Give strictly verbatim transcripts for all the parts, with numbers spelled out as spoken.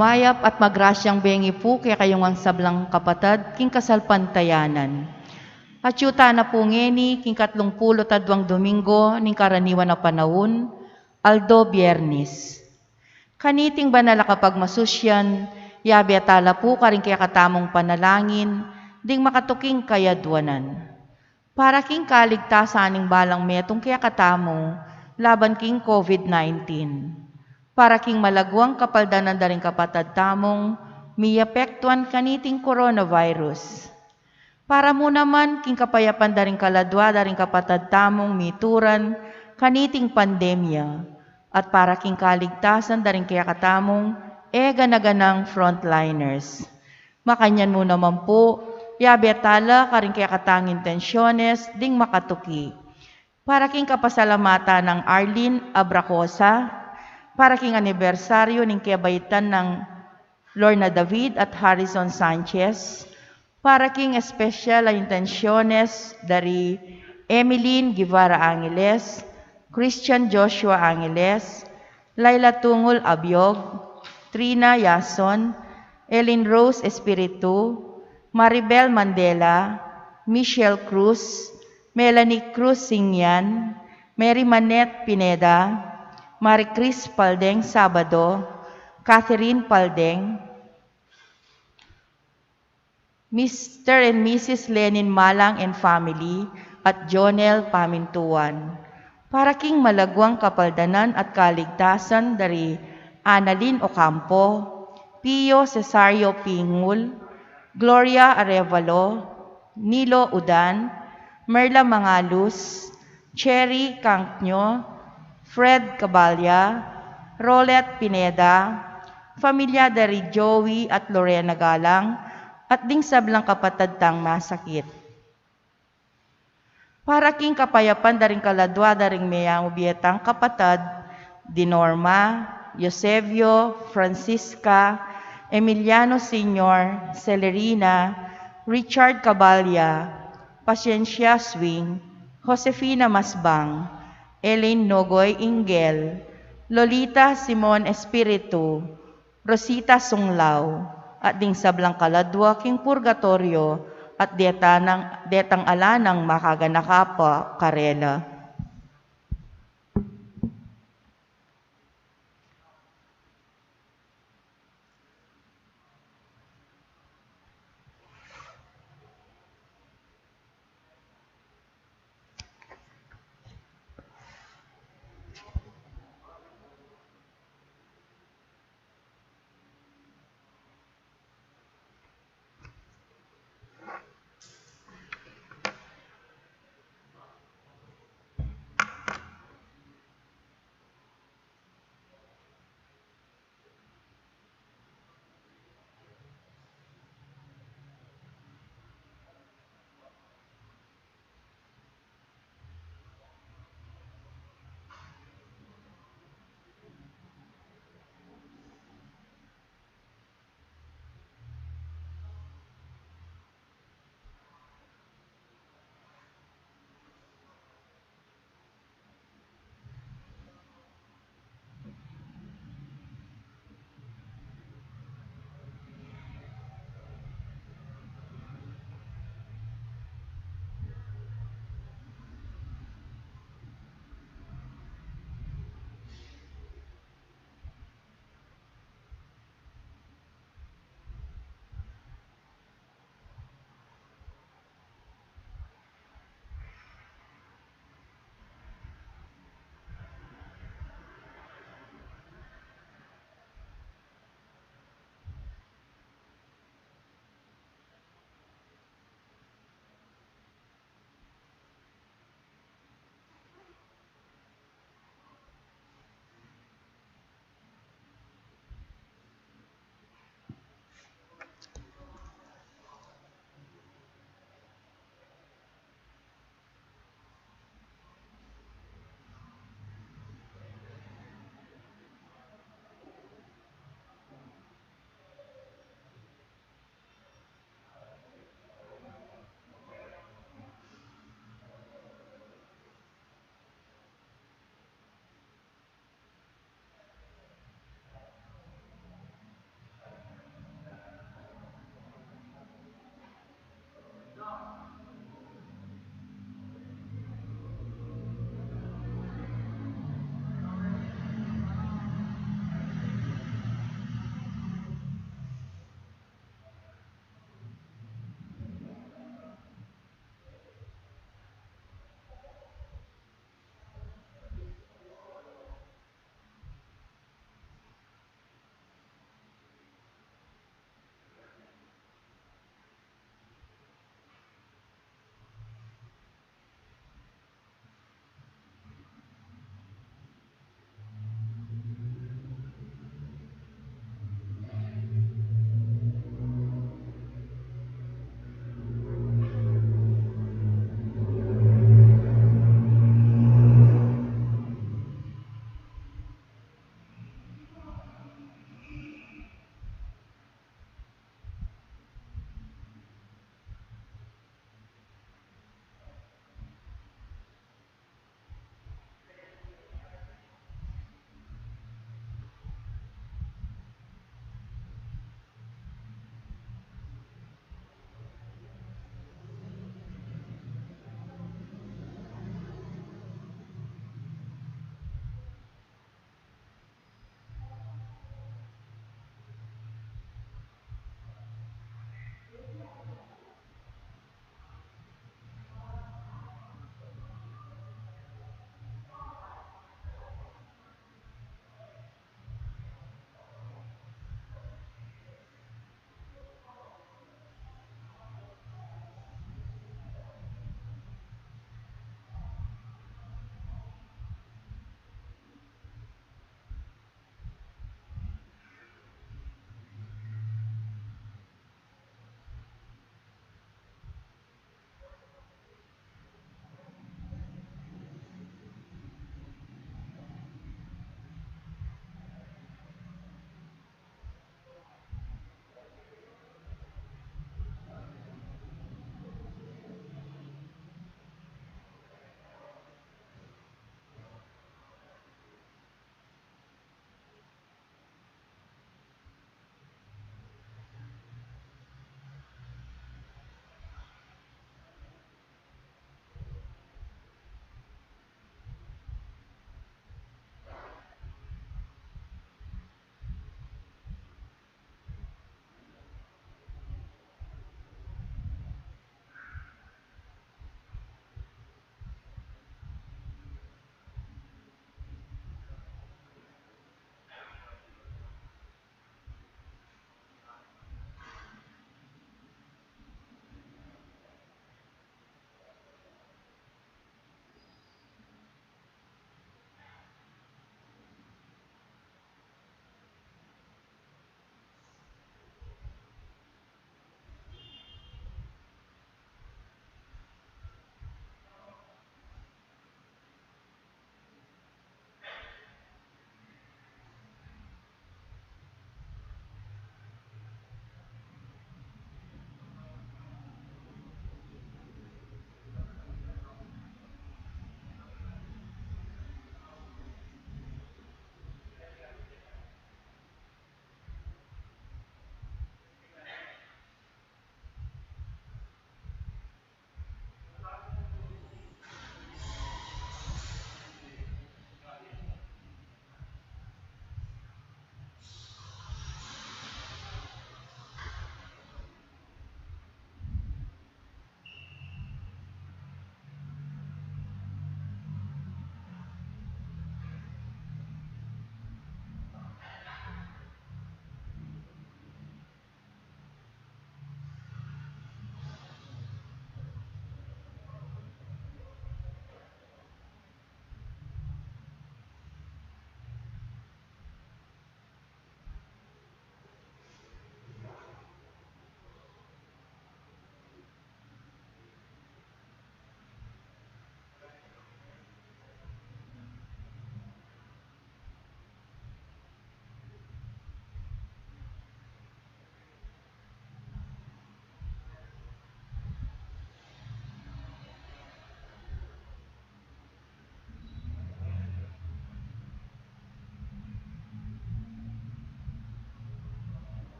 Mayap at magrasyang bengi pu kekayung sablang kapatad king kasalpantayanan. Atyu tana pu ngeni king katlung pulu't adwang Domingo ning karaniwan a panaun, aldo Biernis. Kaniting banal a kapagmasusyan, yabe tala pu karing kekatamung panalangin ding makatuking kayadwanan. Para king kaligtasan ning balang metung kekatamu laban king COVID nineteen. Para king malaguang kapaldanan da ring kapatad tamung miapektuan kaniting coronavirus. Para mu naman king kapayapan da ring kaladua da ring kapatad tamung mituran kaniting pandemya, at para king kaligtasan da ring kekatamung e gana-ganang frontliners. Makanyan mu naman pu, yabe tala karing kekatang intensyones ding makatuki. Para king kapasalamatan nang Arlene Abracosa, para king anibersaryu ning kebaitan nang Lorna David at Harrison Sanchez, para king espesyal a intensyones da ri Emeline Guevara Angeles, Christian Joshua Angeles, Laila Tungul Abiog, Trina Yason, Ellen Rose Espiritu, Maribel Mandela, Michelle Cruz, Melanie Cruz Singyan, Mary Manette Pineda, Marie Chris Paldeng Sabado, Catherine Paldeng, Mister and Missus Lenin Malang and family, at Jonel Pamintuan. Para king malaguang kapaldanan at kaligtasan da ri Annalyn Ocampo, Pio Cesario Pingul, Gloria Arevalo, Nilo Udan, Merla Mangalus, Cherry Cangtño, Fred Cabalya, Rolet Pineda, pamilya da ri Joey at Lorena Galang, at ding sablang kapatad tang masakit. Para king kapayapan da ring kaladua da ring meyamu bie tang kapatad, di Norma, Eusebio, Francisca, Emiliano Senior, Celerina, Richard Cabalya, Pasiencia Swing, Josefina Masbang, Elaine Nogoy Ingel, Lolita Simon Espiritu, Rosita Sunglao, at ding sablang kaladua king purgatoryo, at detang, detang ala nang makaganaka pa karela.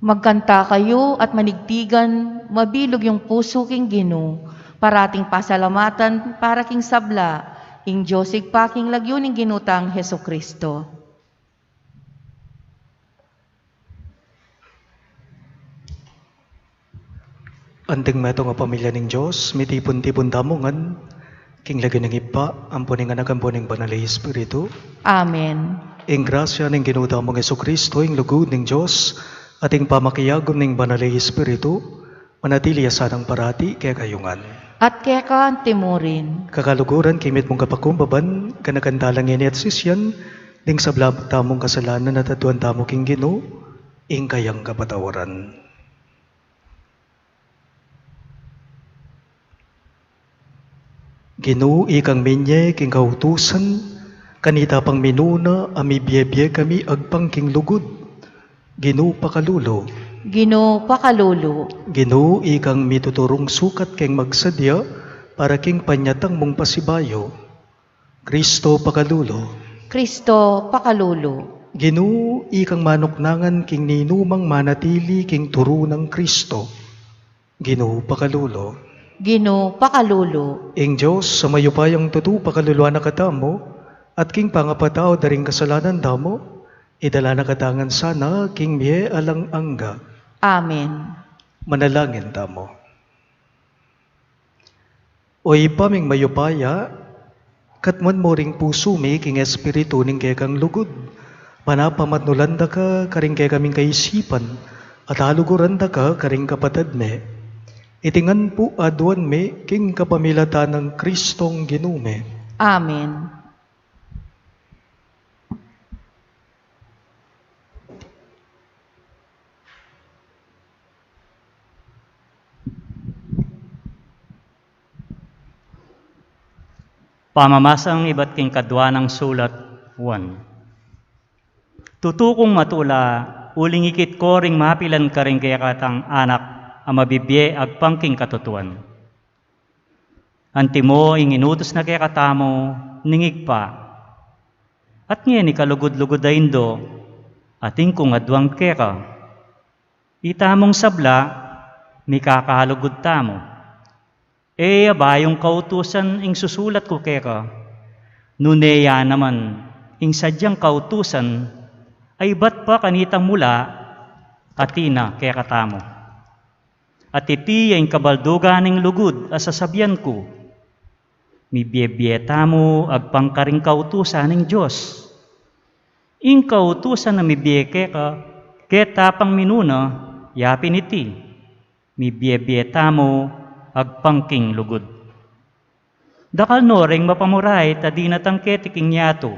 Magkanta kayu at manigtigan, mabilug yung pusu king Ginu, parating pasalamatan para king sabla, ing Dios Ibpa king lagyu ning Ginu tang Jesucristo. Anting metung a pamilya ning Dios, mitipun-tipun tamu ngan king lagyu ning Ibpa, ampo ning Anak, ampo ning Banal a Espiritu. Amen. Ing grasya ning Ginu tamung Jesucristo, ing lugud ning Dios, at ing pamakiagum ning Banal a Espiritu, manatili ya sanang parati kekayu ngan. At keka antimurin. Kakaluguran, king mitmung kapakumbaban, ganakan tala ngeni at sisian, ding sabla tamung kasalanan at aduan tamu king Ginu, ing kayang kapatawaran. Ginu, ikang minye king kautusan, kanita pang minuna a mibie-bie kami agpang king lugud. Ginu, pakalulu. Ginu, pakalulu. Ginu, ikang mituturung sukat keng magsadya para king panyatang mung pasibayu. Kristo, pakalulu. Kristo, pakalulu. Ginu, ikang manuknangan king ninumang manatili king turu nang Kristo. Ginu, pakalulu. Ginu, pakalulu. Ing Dios a mayupayang tutu pakaluluan na katamu, at king pangapatawad da ring kasalanan tamu, idala na katamu ngan sana king bie alang angga. Amen. Manalangin tamu. O Ibpa ming mayupaya, katmuan mu ring pusu mi king espiritu ning kekang lugud, ban apamatnulan da ka karing kekaming kaisipan, at aluguran da ka karing kapatad mi. Iti ngan pu aduan mi king kapamilatan nang Kristong Ginu mi. Amen. Pamamasang ibat king kadua nang sulat, Juan. Tutu kung matula, uling ikit ko ring mapilan karing kekatang anak a mabibie agpang king katutuan. Antimo ing inutus na kekatamu ning Ibpa. At ngeni kalugud-lugud a Indu, atin kung aduang keka. Itamung sabla, mikakalugud tamu. E ya bayung kautusan ing susulat ku keka, nune ya naman ing sadyang kautusan a ibat pa kanitang mula, atin na kekatamu. At iti ya ing kabaldugan ning lugud a sasabian ku, mibie-bie tamu agpang karing kautusan ning Dios. Ing kautusan a mibie keka, keta pang minuna, ya pin iti, mibie-bie tamu agpang king lugud. Dakal no reng mapamurait a dinatang keti king yatu.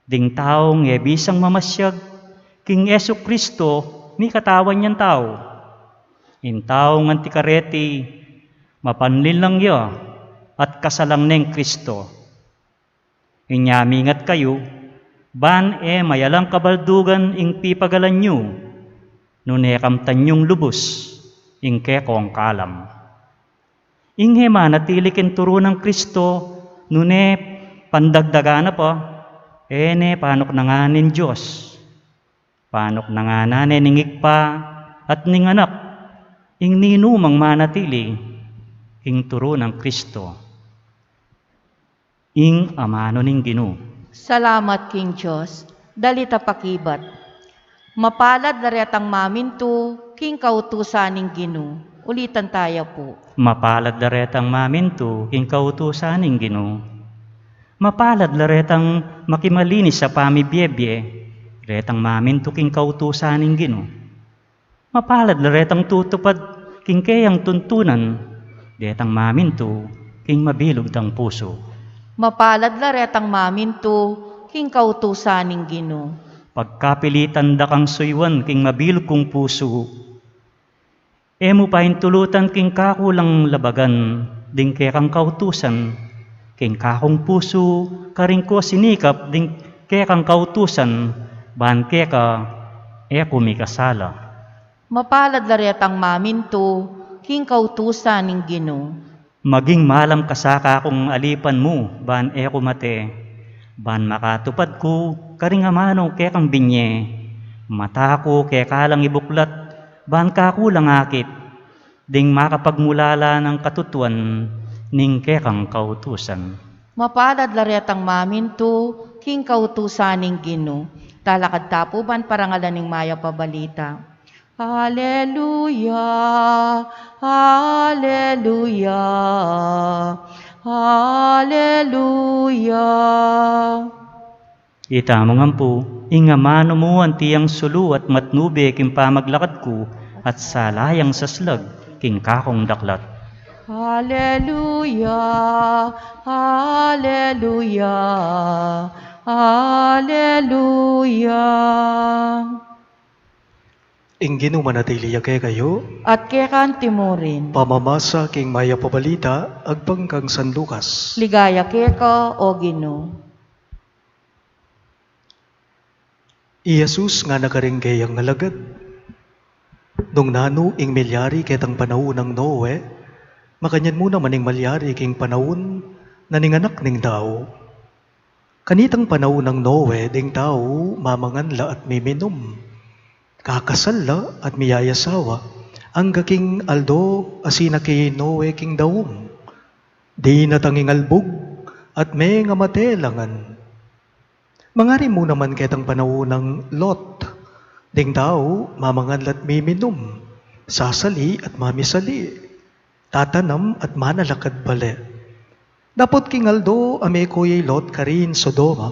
Ding taung e bisang mamasyag king Jesu-Cristo, mikatawan yang tau. Ing taung anti kareti, mapanlinlang ya, at kasalang neng Cristo. Inya mingat kayu, ban e mayalang kabaldugan ing pipagalan yu, nune kamtan yung lubus ing kekong kalam. Ing e manatili king turu nang Cristo, nune pandagdagan na pa, e ne panuknangan ning Dios. Panuknangan na ne ning Ibpa at ning Anak, ing ninumang manatili king turu nang Cristo. Ing amanu ning Ginu. Salamat king Dios. Dalit a pakibat. Mapalad la retang mamintu king kautusan ning Ginu. Ulitan taya pu. Mapalad la retang mamintu king kautusan ning Ginu. Mapalad la retang makimalinis a pamibie-bie, retang mamintu king kautusan ning Ginu. Mapalad la retang tutupad king keyang tuntunan, detang mamintu king mabilug dang pusu. Mapalad la retang mamintu king kautusan ning Ginu. Pagkapilitan da kang suyuan king mabilug kung pusu. E mu paintulutan king kakulang labagan ding kekang kautusan, king kakung pusu, karing ko sinikap ding kekang kautusan, ban keka e ku mikasala. Mapalad la retang mamintu king kautusan ning Ginu. Maging malam ka sa kakung alipan mu, ban e ku mate, ban makatupad ku karing amanu kekang binye. Mata ku keka lang ibuklat, Ban kaku lang akit, ding makapagmulala nang katutuan ning kekang kautusan. Mapalad la retang mamintu king kautusan ning Ginu. Talakad ta pu ban parangalan ing mayap a balita. Aleluya, aleluya, aleluya. Ita mu ngan pu, ing amanu mu anti yang sulu at matnube king pamaglakad ku, at sala yang saslag king kakung daklat. Aleluya, aleluya, aleluya. Ing Ginu manatili ya kekayu. At keka mu rin. Pamamasa king mayap a balita agpang kang San Lucas. Ligaya keka, o Ginu. I Jesus ngana karing kayang alagad, nung nanu ing milyari ketang panaun nang Noe, makanyan mu naman ing malyari king panaun na ning Anak ning Tau. Kanitang panaun nang Noe, ding tau mamangan la at miminum, kakasal la at miyayasawa, angga king aldo a sinaki Noe king daung. Dinatang ing albug at mengamate la ngan. Mangari mu naman ketang panaun nang Lot, ding tau mamangan la't miminum, sasali at mamisali, tatanam at manalakad bale. Dapot king aldo a meko ya i Lot karin Sodoma,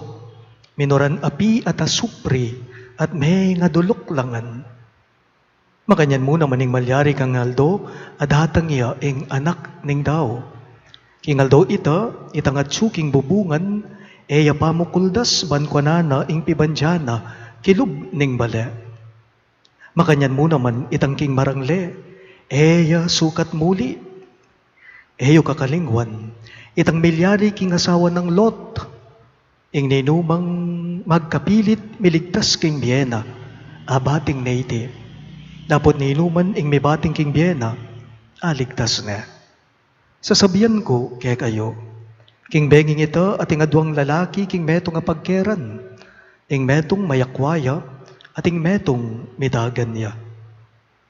minuran api at asupri at mengaduluk la ngan. Makanyan mu naman ing malyari kang aldo a datang ya ing Anak ning Tau. King aldo ita, itang atsu king bubungan, e ya pamukuldas ban kuanan na ing pibandian na kilub ning bale. Makanyan mu naman itang king marangle, e ya sukat muli. E yu kakalingwan, itang milyari king asawa nang Lot, ing ninumang magkapilit miligtas king bie na, abating ne iti. Dapot ninuman ing mibating king bie na, aligtas ne. Sasabian ku kekayu, king benging ita ating aduang lalaki king metung a pagkeran, ing metung mayakwa ya, at ing metung mitagan ya.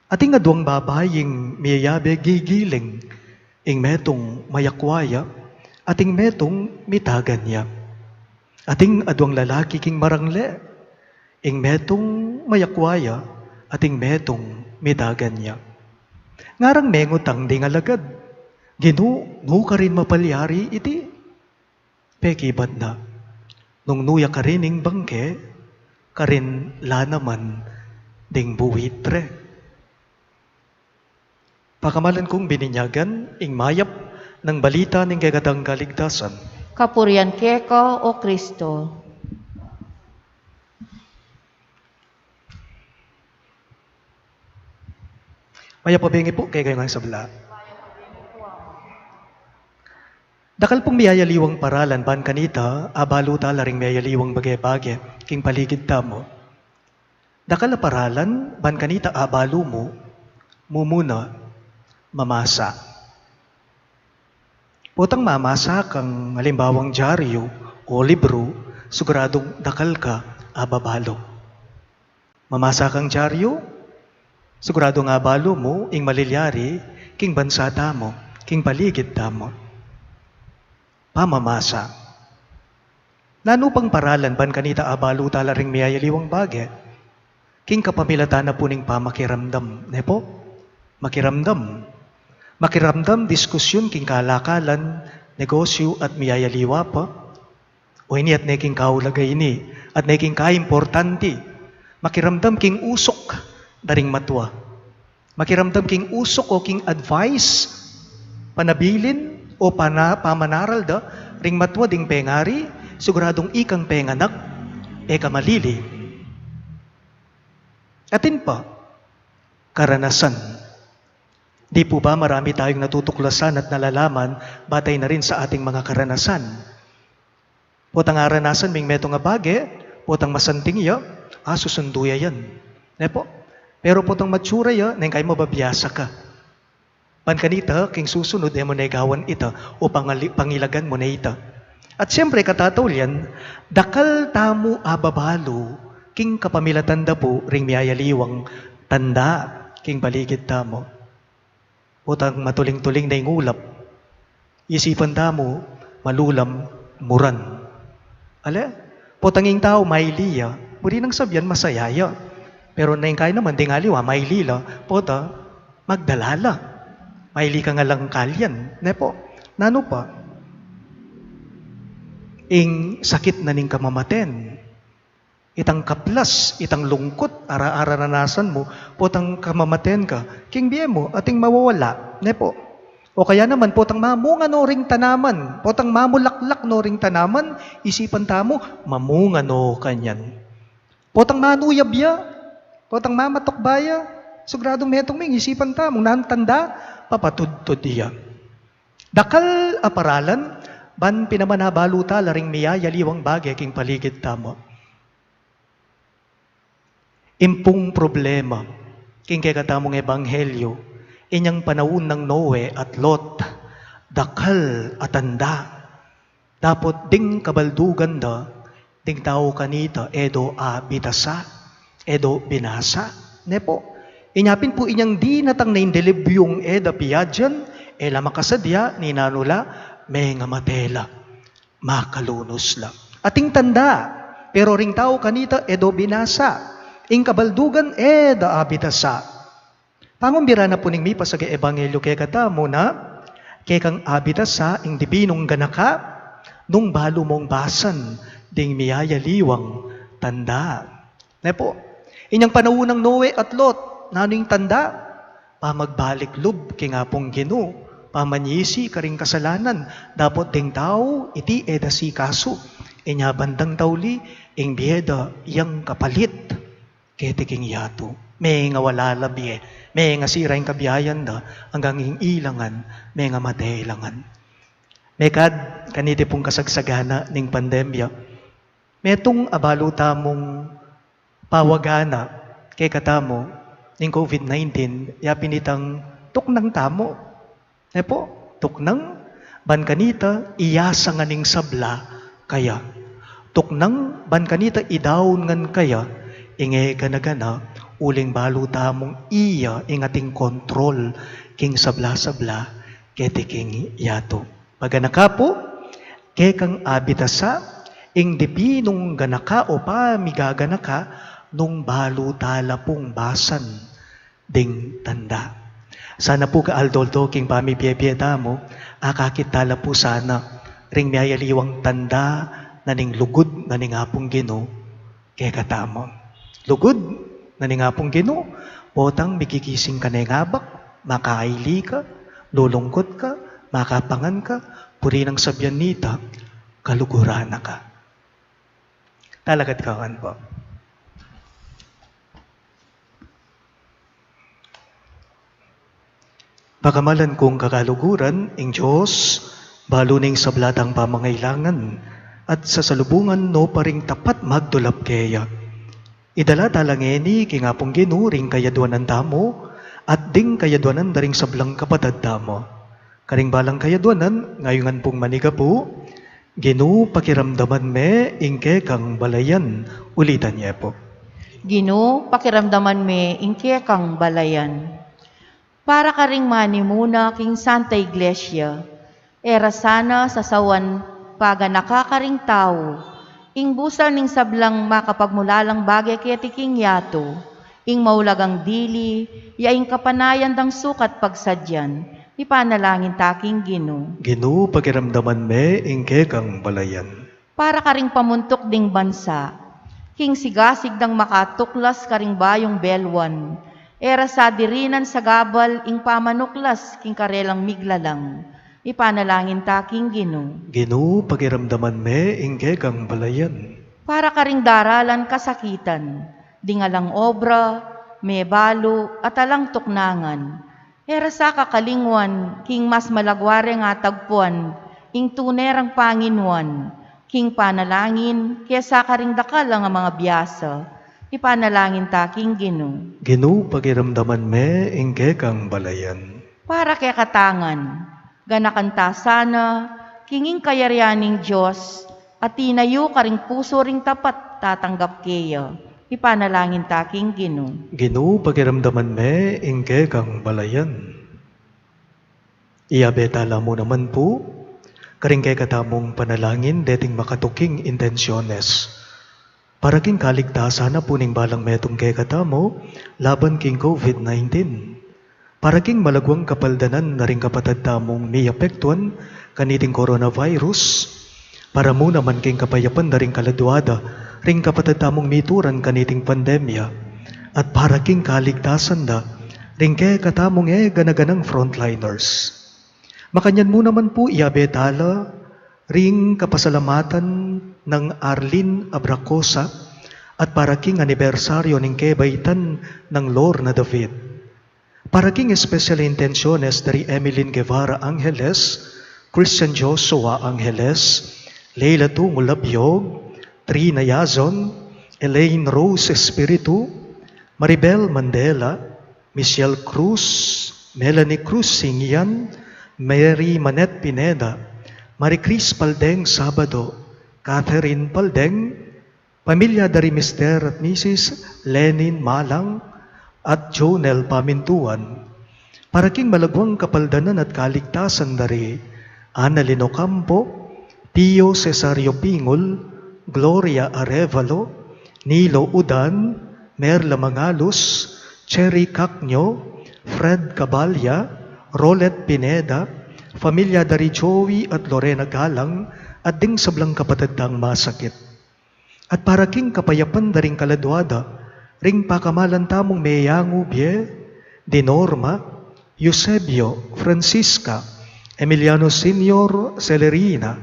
Ating aduang babaing miyabe gigiling, ing metung mayakwa ya, at ing metung mitagan ya. Ating aduang lalaki king marangle, ing metung mayakwa ya, at ing metung mitagan ya. Ngarang mengutang ding alagad, Ginu, nu karin mapalyari iti? Pekibat na, nung nu ya karin ing bangke, karin la naman ding buitre. Pakamalan kung bininyagan, ing mayap nang balita ning kekatang kaligtasan. Kapurian keka, o Kristo. Mayap a bengi pu kekayu ngan sabla. Dakal pung miyayaliwang paralan ban kanita, abalu tala ring miyayaliwang bage-bage king paligid tamu. Dakal a paralan ban kanita abalu mu, mumuna, mamasa. Potang mamasa kang alimbawang dyaryu o libru, siguradung dakal ka ababalu. Mamasa kang dyaryu, siguradung abalu mu ing malilyari king bansa tamu, king paligid tamu. Pamamasa. Nanu pang paralan ban kanita abalu tala ring miyayaliwang bage? King kapamilatan na pu ning pamakiramdam, ne pu? Makiramdam. Makiramdam, diskusyun king kalakalan, negosyu at miyayaliwa pa. O ini at ne king kaulaga ini, at ne king kaimportanti. Makiramdam king usuk da ring matua. Makiramdam king usuk o king advice, panabilin o pana-, pamanaral da ring matua ding pengari, siguradung ikang penganak, e ka malili. Atin pa, karanasan. Di pu ba marami tayung natutuklasan at nalalaman batay na rin sa ating mga karanasan? Potang aranasan ming metung a bage, potang masanting ya, a, susundu ya yan. Ne pu? Pero potang matsura ya, neng kai mababiasa ka. Ban kanita, king susunud, e mu ne gawan ita, o pangali-, pangilagan mu ne ita. At siyempre, katataulian, dakal tamu ababalu, king kapamilatan da pu ring miyayaliwang tanda, king paligid tamu. Potang matuling-tuling na ing ulap, isipan tamu, malulam, muran. Ale, potang ing tau maili ya, buri nang sabian masaya ya. Pero neng kaya naman ding aliwa, maili la, pota, magdala la. Maili ka nga lang kalyan, ne po? Nanu pa? Ing sakit na ning kamamaten. Itang kaplas, itang lungkut, ara-, araranasan mu, potang kamamaten ka, king bie mu, ating mawawala, ne po? O kaya naman, potang mamunga no ring tanaman, potang mamulaklak no ring tanaman, isipan tamu, mamunga no kanyan. Potang manuyab ya, potang mamatukba ya, siguradung metung ming isipan tamu, nanu tanda, papatudtud ya. Dakal a paralan, ban pinaman abalu tala ring miyayaliwang bage king paligid tamu. Impung problema, king kekatamung ebanghelyo, inyang panaun nang Noe at Lot, dakal a tanda. Dapot ding kabaldugan da, ding tau kanita, e do abitasa, e do binasa, ne po? Inya pin pu inyang dinatang na ing dilibyung e da piadyan, e la makasadya, ninanu la, mengamate la. Makalunus la. Ating tanda, pero ring tau kanita, e do binasa. Ing kabaldugan, e da abitasa. Pangumbira na pu ning mipasage ebanghelyo kekatamu na, kekang abitasa ing dipinung ganaka, nung balu mong basan, ding miyayaliwang tanda. Ne po? Inyang panaun nang Noe at Lot, nanu ing tanda? Pamagbalik lub king Apung Ginu, pamanyisi karing kasalanan, dapot ding tau, iti e da sikasu, inya bandang tauli, ing bie da yang kapalit, keti king yatu. Mengawala la bie, mengasira ing kabiayan da, anggang ing ilangan, mengamate ilangan. Mekad, kaniti pung kasagsagana, ning pandemya, metung abalu tamung pawagana, kekatamu, ning covid nineteen, ya pin itang tuknang tamu. Ne po, tuknang, ban kanita, iyasa ngan ing sabla, kaya. Tuknang, ban kanita, idaun ngan kaya, ing e gana-gana, uling balu tamung iya, ing ating kontrol, king sabla-sabla, keti king yatu. Paganaka pu, kekang abitasa, ing dipinung ganaka o pamigaganaka, nung balu tala pung basan, ding tanda. Sana pu kaaldo-aldo king pamibie-bie tamu, akakit tala pu sana, ring miyayaliwang tanda, na ning lugud, na ning Apung Ginu, kekatamu. Lugud, na ning Apung Ginu, potang migigising ka neng abak, makaili ka, lulungkut ka, makapangan ka, buri nang sabian nita, kaluguran na ka. Talakad ka ngan po. Pakamalan kung kakaluguran, ing Dios, balu ning sabla tang pamangailangan, at sasalubungan no pa ring tapat magdulap keya. Idala tala ngeni king Apung Ginu ring kayadwanan tamu, at ding kayadwanan da ring sablang kapatad tamu. Karing balang kayadwanan, ngayungan pung manigapu, Ginu, pakiramdaman me ing kekang balayan. Ulitan ye pu. Ginu, pakiramdaman me ing kekang balayan. Para karing manimuna king Santa Iglesia, e ra sana sasawan paganaka karing tau, ing busal ning sablang makapagmulalang bage keti king yatu, ing maulagang dili, ya ing kapanayan dang sukat pagsadyan, ipanalangin ta king Ginu. Ginu, pakiramdaman me ing kekang balayan. Para karing pamuntuk ding bansa, king sigasig dang makatuklas karing bayung belwan, e ra sa dirinan sagabal ing pamanuklas king karelang miglalang, ipanalangin ta king Ginu. Ginu, pakiramdaman me ing kekang balayan. Para karing daralan kasakitan, ding alang obra, mebalu, at alang tuknangan, e ra sa kakalingwan, king mas malagwa reng atagpuan, ing tune rang panginuan, king panalangin, kesa karing dakal a mga biasa, ipanalangin ta king Ginu. Ginu, pakiramdaman me ing kekang balayan. Para kekatang ngan, ganakan ta sana, king ing kayarian ning Dios, a tinayu karing pusu ring tapat tatanggap keya. Ipanalangin ta king Ginu. Ginu, pakiramdaman me ing kekang balayan. Iyabe tala mu naman pu karing kekatamung panalangin deting makatuking intensiones para king kaligtasan na pu ning balang metung kekatamu laban king COVID nineteen. Para king malagwang kapaldanan na ring kapatad tamung miapektuan kaniting coronavirus, para mu naman king kapayapan da ring kaladua da ring kapatad tamung mituran kaniting pandemya, at para king kaligtasan da ring kekatamung e gana-ganang frontliners. Makanyan mu naman pu iyabe tala ring kapasalamatan nang Arlene Abracosa at para king anibersaryo ning kebaitan nang Lorna David. Para king espesyal a intensiones da ri Emeline Guevara Angeles, Christian Joshua Angeles, Leila Tungo Labiog, Trina Yazon, Elaine Rose Espiritu, Maribel Mandela, Michelle Cruz, Melanie Cruz Singian, Mary Manette Pineda, Marie Chris Paldeng Sabado, Catherine Paldeng, pamilya da ri Mister at Missus Lenin Malang at Jonel Pamintuan. Para king malagwang kapaldanan at kaligtasan da ri Annalyn Ocampo, Pio Cesario Pingul, Gloria Arevalo, Nilo Udan, Merla Mangalus, Cherry Cacño, Fred Cabalya, Rolet Pineda, pamilya da ri Joey at Lorena Galang, at ding sablang kapatad tang masakit. At para king kapayapan da ring kaladua da ring pakamalan tamung meyangu bie, di Norma, Eusebio, Francisca, Emiliano Senior, Celerina,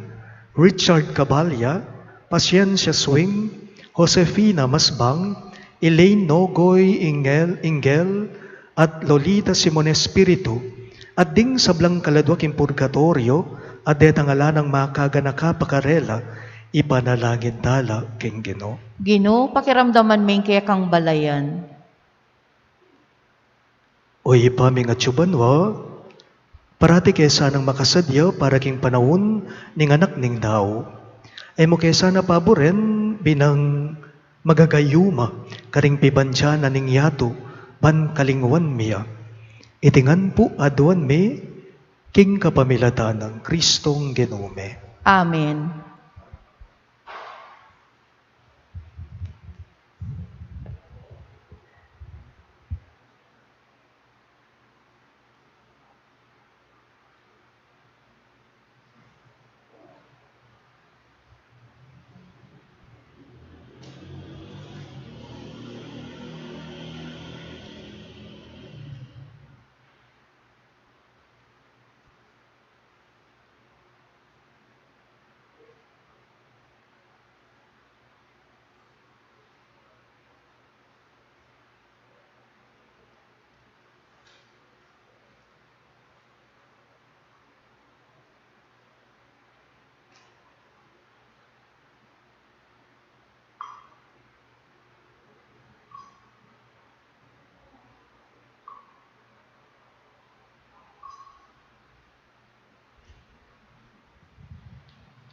Richard Cabalya, Paciencia Swing, Josefina Masbang, Elaine Nogoy Ingel, Ingel, at Lolita Simon Espiritu, at ding sablang kaladua king purgatoryo, at detang ala nang makaganaka pa karela, ipanalangin tala king Ginu. Ginu, pakiramdaman me ing kekang balayan. O Ibpa ming atsu banua, parati ke sanang makasadya para king panaun ning Anak ning Tau. E mu ke sana paburen binang magagayuma karing pibandian na ning yatu ban kalinguan mi ya. Iti ngan pu aduan mi king kapamilatan nang Kristong Ginu mi. Amen.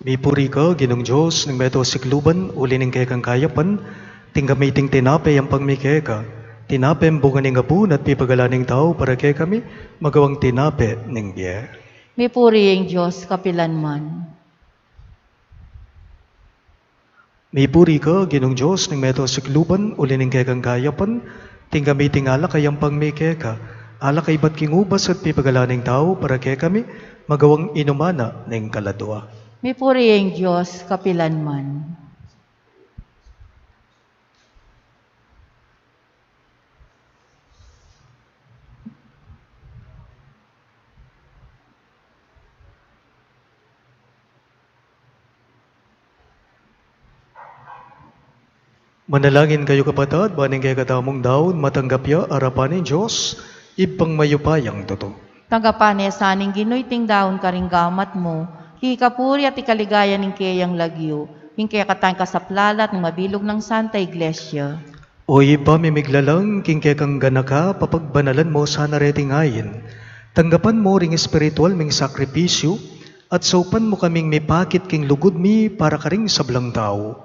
Mipuri ka, Ginung Dios ning meto sikluban, uli ning kekang kayapan, tinggap mi iting tinape, yampang mi keka. Tinapeng bunga ning apu na at pipagalan ning tau, para kekami magawang tinape ning bie. Mipuri ing Dios kapilanman. Mipuri ka, Ginung Dios ning meto sikluban, uli ning kekang kayapan, tinggap mi iting alak a yampang mi keka. Alak a ibat king ubas at pipagalan ning tau, para kekami magawang inuman na ning kaladua. Mipuri ing Dios kapilanman. Manalangin kayu, kapatad, ban ing kekatamung daun matanggap ya arapan ning Dios, Ibpang mayupayang tutu. Tanggapan na sa ning Ginu iting daun karing gamat mu, king kapurian at kaligayan ning keyang lagyu, king kekatang kasaplalan at ning mabilug nang Santa Iglesia. O Ibpa ming miglalang, king kekang ganaka papagbanalan mu sana reting ain. Tanggapan mu ring espiritual ming sakripisyu, at saupan mu kaming mipakit king lugud mi para karing sablang tau.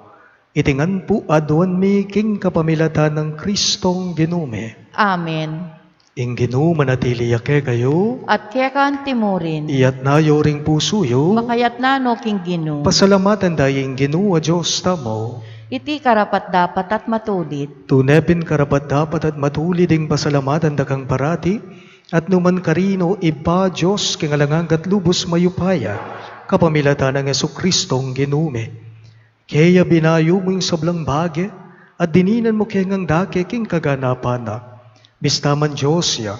Iti ngan pu aduan mi king kapamilatan nang Kristong Ginu mi. Amen. Ing Ginu manatili ya kekayu. At keka antimurin. Iyatna yu ring pusu yu. Makayatna no king Ginu. Pasalamatan da ing Ginu a Dios tamu. Iti karapat-dapat at matulid. Tune pin karapat-dapat at matulid ing pasalamatan da kang parati, at numan karin, o Ibpa, Dios king alang angga at lubus mayupaya, kapamilatan nang Jesukristong Ginu mi. Kaya binayu mu ing sablang bage, at dininan mu keng dake king kaganapan na. Bista man Dios ya,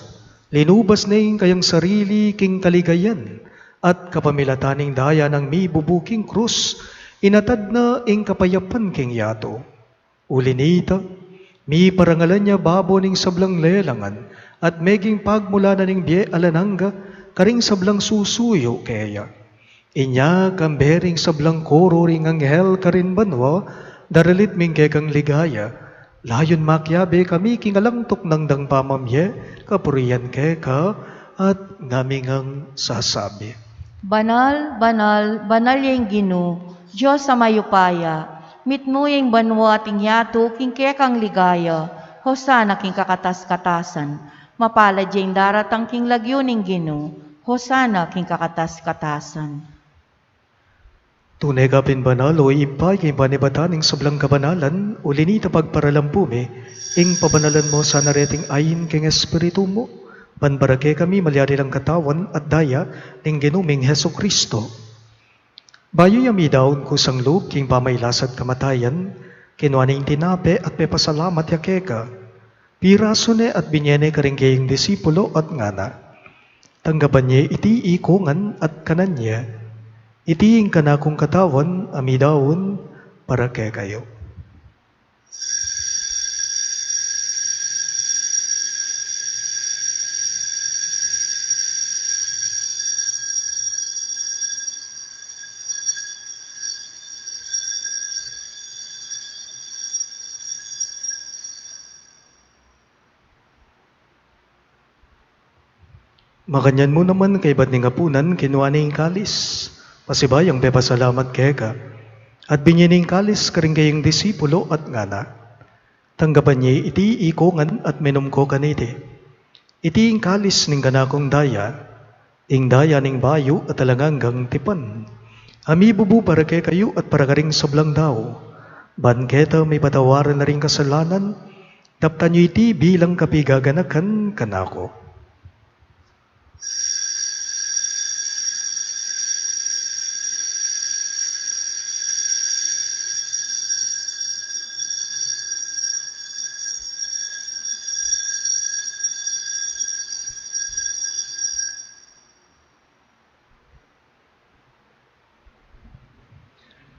linubas ne ing kayang sarili king kaligayan, at kapamilatan ning daya nang mibubu king krus, inatad na ing kapayapan king yatu. Uli nita, miparangalan ya babo ning sablang lelangan, at meging pagmulanan ning bie alang angga karing sablang susuyu keya. Inya kambe ring sablang koro ring anghel karin banua, daralit mi ing kekang ligaya, layun makiabe kami king alang tuknang dang pamamie, kapurian keka, at ngami ngang sasabi. Banal, banal, banal ya ing Ginu, Dios a mayupaya, mitmu ya ing banua at ing yatu king kekang ligaya, Hosana king kakatas-katasan. Mapalad ya ing daratang king lagyu ning Ginu, Hosana king kakatas-katasan. Tune ka pin banal, o Ibpa, king panibatan ning sablang kabanalan, uli nita pagparalan pu mi, ing pabanalan mu sana reting ain king Espiritu mu, ban para kekami malyari lang katawan at daya ning Ginu ming Jesucristo. Bayu ya midaun kusang lub king pamailas at kamatayan, kinua ne ing tinape at pepasalamat ya keka. Pirasu ne at binye ne karing kayang disipulo at ngana, "Tanggapan ye iti ikongan at kanan ye. Iti ing kanakung katawan a midaun para kekayu." Makanyan mu naman kaybat ning apunan, kinua ne ing kalis, pasibayu yang pepasalamat keka, at binye ne ing kalis karing kayang disipulo at ngana, "Tanggapan ye iti ikongan at minum ko kaniti. Iti ing kalis ning kanakung daya, ing daya ning bayu at alang anggang tipan, a mibubu para kekayu at para karing sablang tau, ban keta mipatawaran la ring kasalanan. Daptan yu iti bilang kapigaganakan kanaku."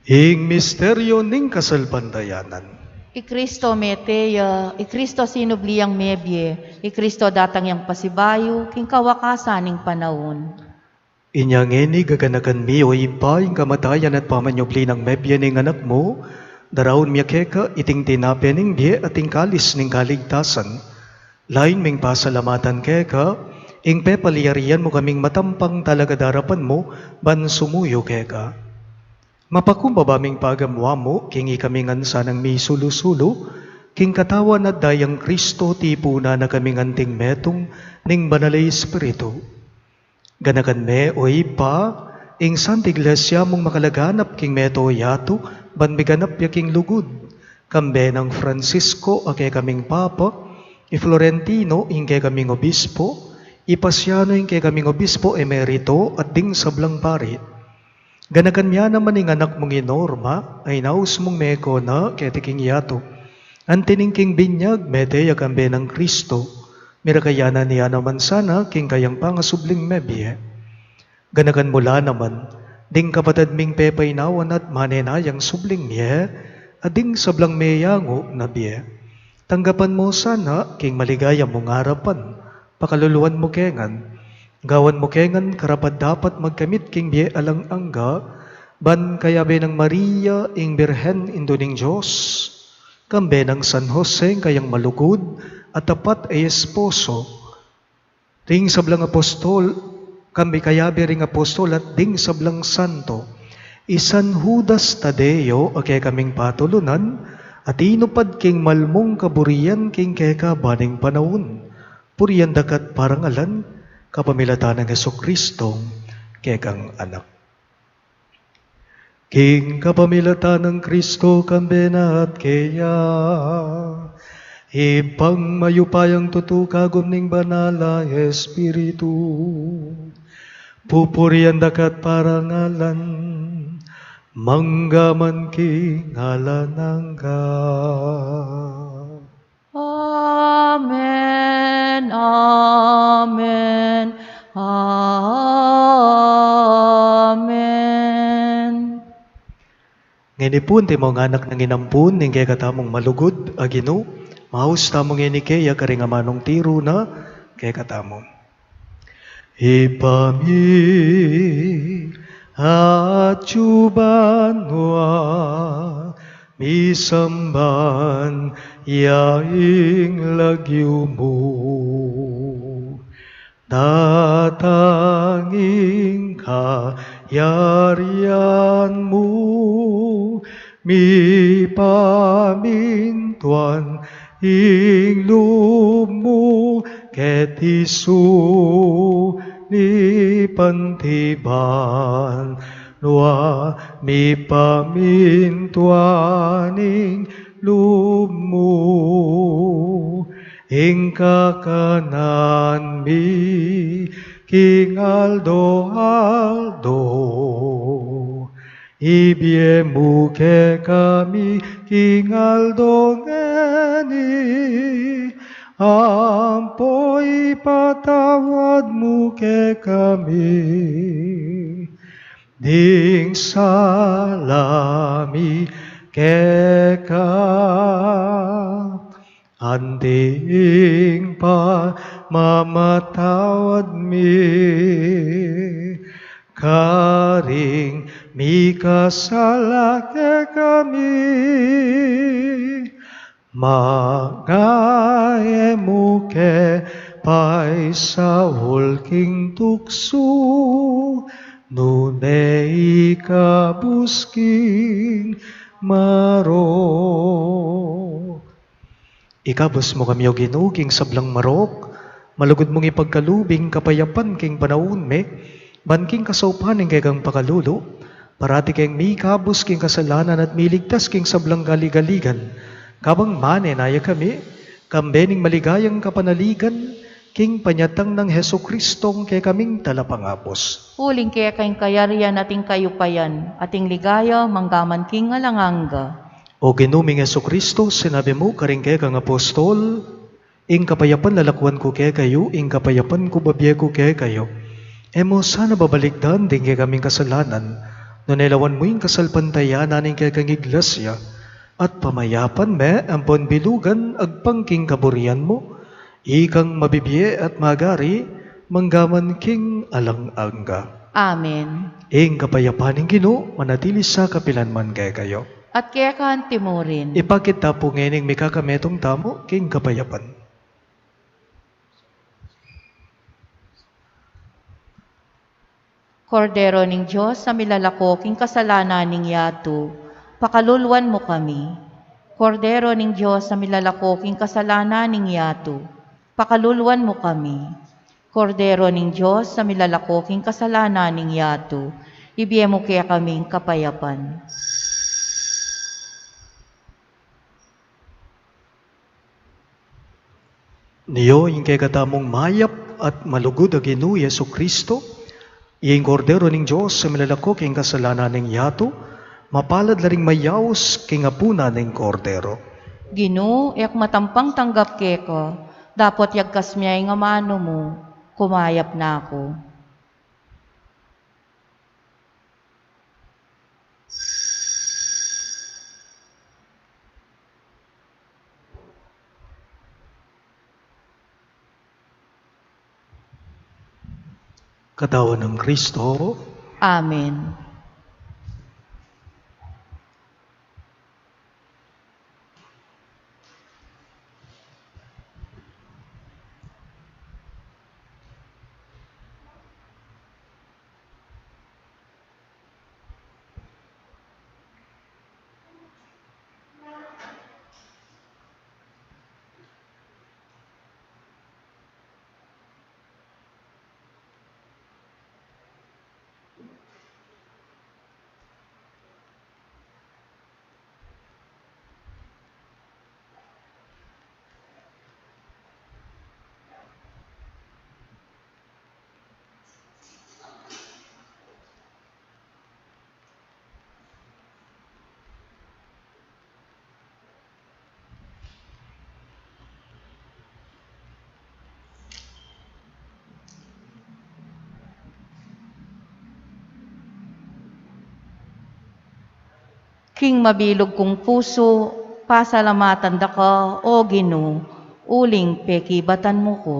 Ing misteryo ning kasalpantayanan. I Kristo mete ya, i Kristo sinubli yang mebie, i Kristo datang yang pasibayu king kawakasan ning panaun. Inya ngeni gaganakan mi, o Ibpa, ing kamatayan at pamanyubli nang mebie ning Anak mu, daraun mi keka iting tinape ning bie at ing kalis ning kaligtasan. Lain ming pasalamatan keka ing pepalyarian mu kaming matampang talakad king arapan mu ban sumuyu keka. Mapakumbaba ming pagamuan mu king ikami ngan sanang misulu-sulu king katawan at dayang Kristo, tipunan na kami ngan anting metung ning Banal a Espiritu. Ganakan me, o Ibpa, ing Santa Iglesia mung makalaganap king mabilug a yatu, ban miganap ya king lugud. Kambe nang Francisco a kekaming Papa, i Florentino ing kekaming Obispo, i Pasiano ing kekaming Obispo Emerito, at ding sablang pari. Ganakan me naman ing anak mung i Norma, a inaus mung meko na keti king yatu. Anti ning king binyag, mete ya kambe nang Kristo. Mirakayanan ya naman sana king kayang pangasubling mebie. Ganakan mu la naman ding kapatad ming pepainawa na at manenayang subling mie, at ding sablang meyangu na bie. Tanggapan mu sana king maligaya mung arapan, pakaluluan mu ke ngan, gawan mu ke ngan karapat-dapat magkamit king bie alang angga, ban kayabe nang Maria ing Birhen, Indu ning Dios, kambe nang San Jose ing kayang malugud at tapat a esposo, ring sablang apostol, kambe kayabe ring apostol at ding sablang santo, I San Judas Tadeo, a kekaming patulunan, a tinupad king malmung kaburian king kekaban ning panaun. Purian daka't parangalan, kapamilatan nang Jesucristo, kekang Anak. King kapamilatan nang Kristo, kambe na at keya, Ibpang mayupayang tutu, kagum ning Banal a Espiritu, pupurian daka't parangalan, manggaman king alang angga. Amen, amen, amen. Ngeni pu, antimong anak nang inampun ning kekatamung malugud a Ginu, maus tamu ngeni keya karing amanung tiru na kekatamu. Ibpa mi, atsu banua, misamban ya ing lagyu mu. Datang ing kayarian mu, mipamintuan ing lub mu, keti sulip anti banua, mipamintuan ing lub mu. Ing kakanan mi king aldo-aldo, ibie mu kekami king aldo ngeni, ampo ipatawad mu kekami ding sala mi keka, anti ing pamamatawad mi karing mikasala kekami. Manga e mu ke paisaul king tuksu, nune ikabus king marok. Ikabus mu kami, O Ginu, king sablang marok, malugud mung ipagkalub ing kapayapan king panaun mi, ban king kasaupan ning kekang pakalulu, parati keng mikabus king kasalanan at miligtas king sablang kaligaligan, kabang manenaya kami, kambe ning maligayang kapanaligan, king panyatang nang Jesucristong kekaming Talapangabus. Uling keka ing kayarian at ing kayupayan, at ing ligaya, manggaman king alang angga. O Ginu ming Jesucristo, sinabi mu karing kekang apostol, Ing kapayapan lalakuan ku kekayu, ing kapayapan ku babie ku kekayu. E mu sana babalikdan ding kekaming kasalanan, nune lawan mu ing kasalpantayanan ning kekang Iglesia, at pamayapan me ampon bilugan agpang king kaburian mu, ikang mabibie at magari, manggaman king alang angga. Amen. Ing kapayapan ning Ginu, manatili sa kapilan man kekayu. At keka antimurin. Ipakit ta pu ngening mikakametung tamu king kapayapan. Kordero ning Dios, a milalako king kasalanan ning yatu, pakaluluan mu kami. Kordero ning Dios, a milalako king kasalanan ning yatu, pakaluluan mu kami. Kordero ning Dios, a milalako king kasalanan ning yatu, ibie mu kekaming kapayapan. Nio ing kekatamung mayap at malugud a Ginu Jesucristo, ing Kordero ning Dios a milalako king kasalanan ning yatu, mapalad la ring mayaus king apunan ning Kordero. Ginu, e ku matampang tanggap keka, dapot yagkas me ing amanu mu, kumayap na ku. Katawan nang Kristo. Amen. King mabilug kung pusu, pasalamatan da ka, O Ginu, uling pekibatan mu ku.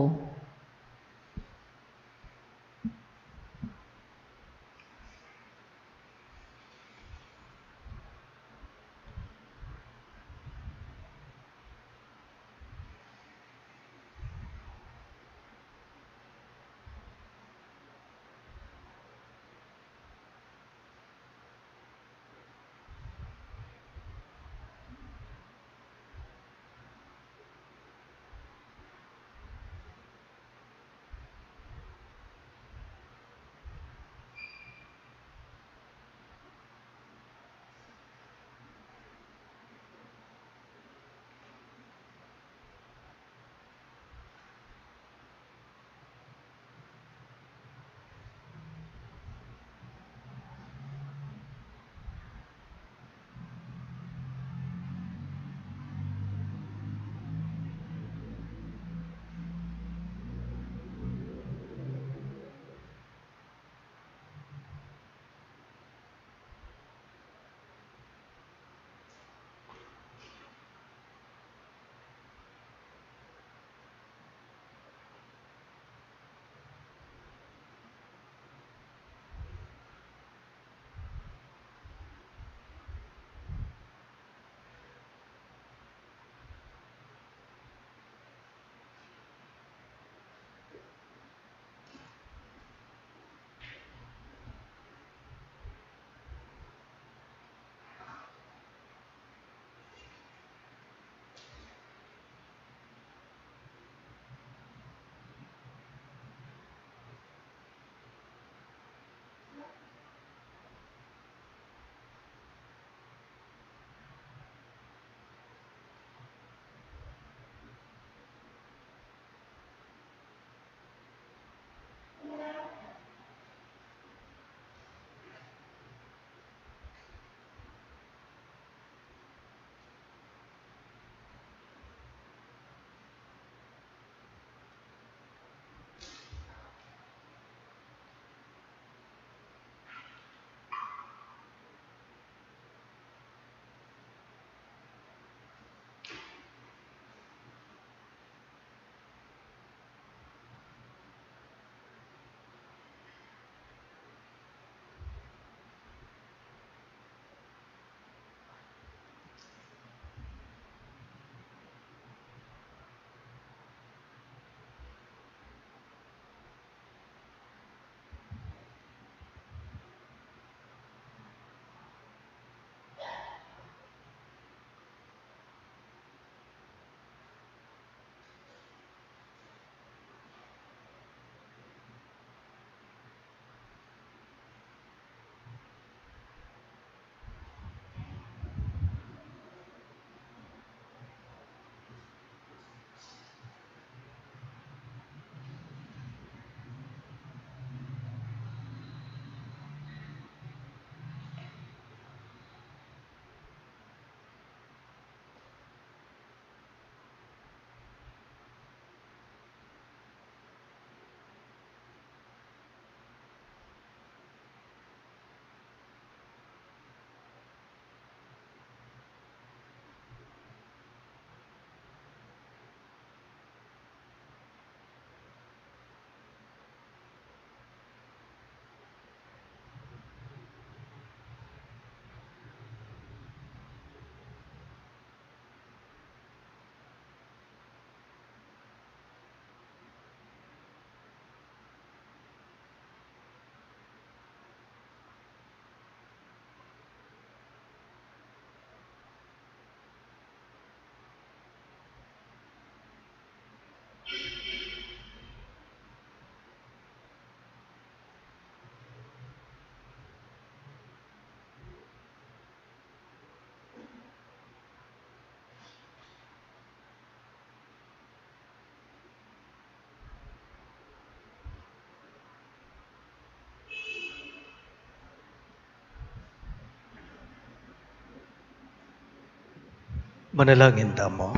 Manalangin tamu.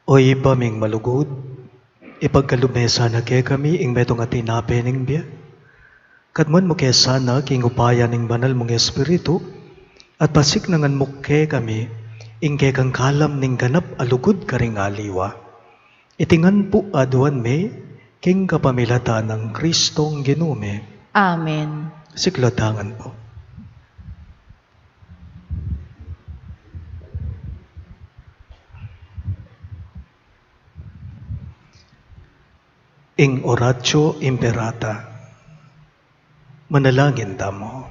O Ibpa ming malugud, ipagkalub me sana kekami ing metung a tinape ning bie. Katmuan mu ke sana king upaya ning banal mung Espiritu, at pasiknangan mu kekami ing kekang kalam ning ganap a lugud karing aliwa. Iti ngan pu aduan mi king kapamilatan nang Kristong Ginu mi. Amen. Siklatangan pu. Ing Oratio Imperata. Manalangin tamu.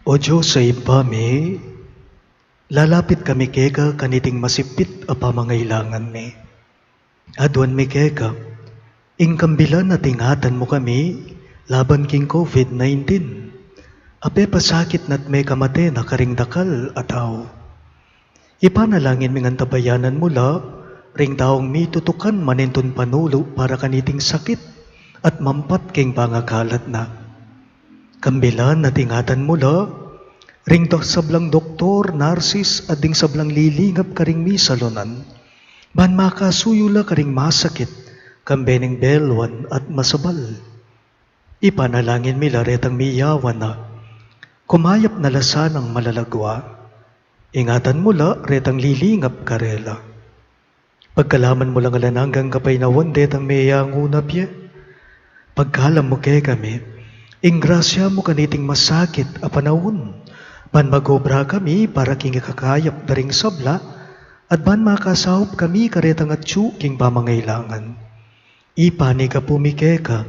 O Dios a Ibpa mi, lalapit kami keka kaniting masipit a pamangailangan mi. Aduan mi keka, ing kambilan at ingatan mu kami laban king COVID nineteen, a pepasakit na't mekamate na karing dakal a tau. Ipanalangin mi ngan tabayanan mu la ring taung mitutukan manintun panulu para kaniting sakit at mampat king pangakalat na. Kambilan at ingatan mu la ring dok-, sablang doktor, narsis, at ding sablang lilingap karing misalunan, ban makasuyu la karing masakit, kambe ning beluan at masabal. Ipanalangin mi la retang miyawan na, kumayap na la sanang malalagua. Ingatan mu la retang lilingap karela. Pagkalaman mu lang alang anggang kapaynawan detang meyangu na pie. Pagkalam mu kekami ing grasya mu kaniting masakit a panaun, ban mag-obra kami para king ikakayap da ring sabla, at ban makasaup kami karetang atyu king pamangailangan. Ipanyawad mi keka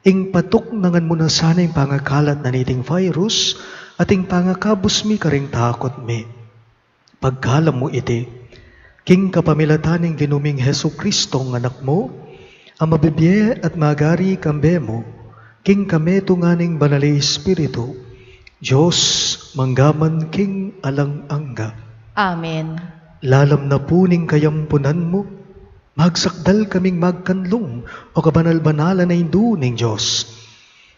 ing patuknangan mu na sana ing pangakalat na niting virus at ing pangakabus mi karing takut mi. Pagkalam mu iti king kapamilatan ning Ginu ming Jesucristo, ing Anak mu, a mabibie at magari kambe mu king kametungan ning Banal a Espiritu, Dios, mangga man king alang angga. Amen. Lalam na pu ning kayampunan mu, magsakdal kaming magkanlung, o kabanal-banalan a Indu ning Dios.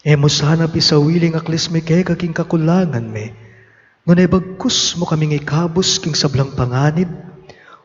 E mu sana pisawili ing aklis mi keka king kakulangan mi, nune bagkus mu kaming ikabus king sablang panganib,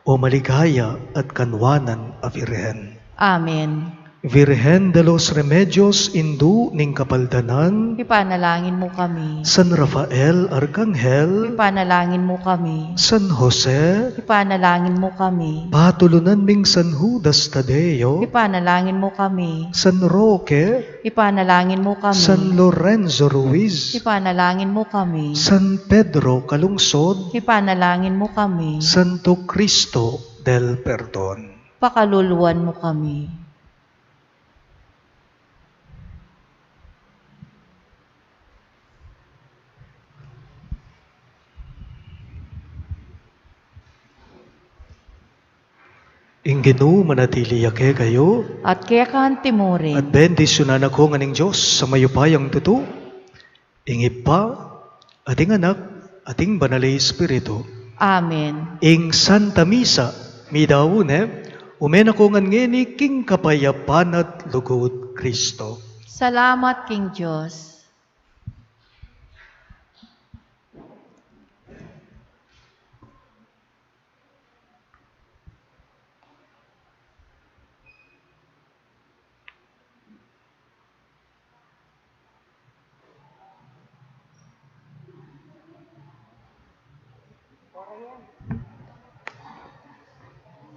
o maligaya at kanwanan a Virgen. Amen. Virgen de los Remedios, Indu ning Kapaldanan, ipanalangin mu kami. San Rafael Arkanghel, ipanalangin mu kami. San Jose, ipanalangin mu kami. Patulunan ming San Judas Tadeo, ipanalangin mu kami. San Roque, ipanalangin mu kami. San Lorenzo Ruiz, ipanalangin mu kami. San Pedro Calungsod, ipanalangin mu kami. Santo Cristo del Perdon, pakaluluan mu kami. Ing Ginu manatili ya kekayu. At keka mu rin. At bendisyunan na kayu ngan ning Dios a mayupayang tutu, ing Ibpa, at ing Anak, at ing Banal a Espiritu. Amen. Ing Santa Misa, midaun ne, ume na kayu ngan ngeni king kapayapan at lugud Kristo. Salamat king Dios.